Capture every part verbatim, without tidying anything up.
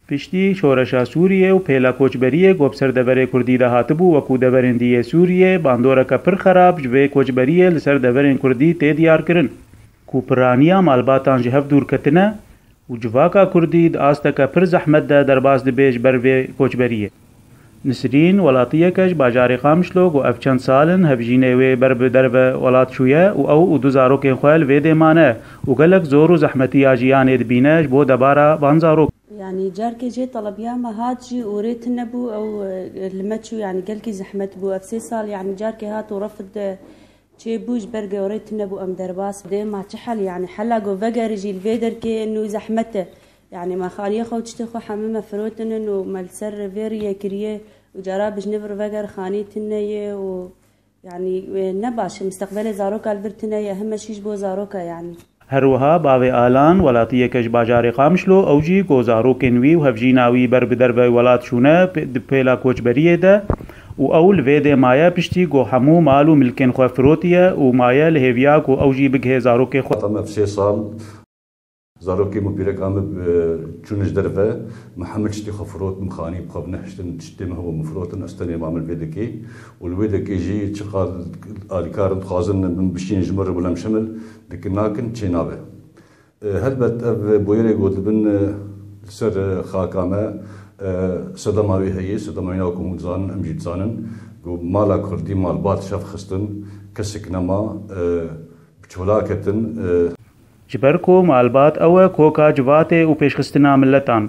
Piştî şoreşa Sûriyê û pêla koçberiyê ku bi ser deverê kurdî de hatibû wekû deverên dî yê Sûriyê, bandoreke pir xerab ji vê koçberiyê li ser deverên kurdî tê diyarkirin, ku piraniya malbatan ji hev dûr ketine û civaka kurdî di asteke pir zehmet de derbas dibe ji ber vê koçberiyê. Nisrîn, welatiyeke ji bajarê Qamişlo, ku ev çend sal in hevjînê wê ber bi derve welat çûye û ew û du zarokên xwe li vê dê mane û gelek zor û zehmetiya jiyanê dibîne ji bo debara van zarok. Yanî carkê jê telebiya me hat jî û rê tune bû, ew, e, li me çû, yanî gelkî zehmet bû. Ev sê sal, yanî carkê hat û refd de çêbû, ji ber gorê tune bû, em derbas dê ma çi hel, yanî hela ku vegerî jî li vê derkê nû zehmet e. Yanî me xaniyê xwe û tiştê xwe hemû me firotinin û me li ser vê riyê kiriye û cara bi ji nivir veger xanî tune ye û yanî, e, ne baş e, misteqbelê zaroka li vir tune ye, heme şî ji bo zaroka yanî. Her wiha bavê Alan, welatiyeke ji bajarê Qamişlo, ew jî ku zarokên wî û hevjîna wî ber bi derve welat çûne pê-, di pêla koçberiyê de û ew li vê dê maye piştî ku hemû mal û milkên xwe firotiye û maye li hêviya ku ew jî bigihê zarokê xwe. Tam ev sê sal zarokê min pîreka min, e, çûne ji derve, min hemû tiştê xwe firot, min xanî bi xwe binehiştin, tiştê min hemû min firotin, ez tenê mame li vê dikê û li wê dikê jî çiqas alîkar in dixwazin min bişînin ji min re, bûlem şemil dikin nakin çê nabe. E, helbet ev boyerê ku dibin, e, li ser, e, xaka me, e, sedema wê heye, sedema wê wekû hûn dizanin, em jî dizanin ku mala kurdî malbat şev xistin, kesek nema, e, bi çola ketin, e, Ji ber ku malbat ew e koka civatê û pêşxistina miletan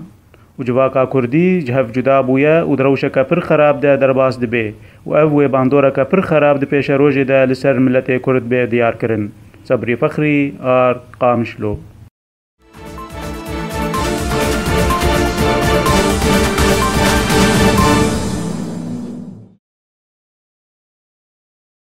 û civaka kurdî ji hev cuda bûye û di rewşeke pir xerab de derbas dibe û ev wê bandoreke pir xerab di pêşerojê de li ser miletê kurd bê diyarkirin. Sebrî Fexrî, Ard, Qamişlo.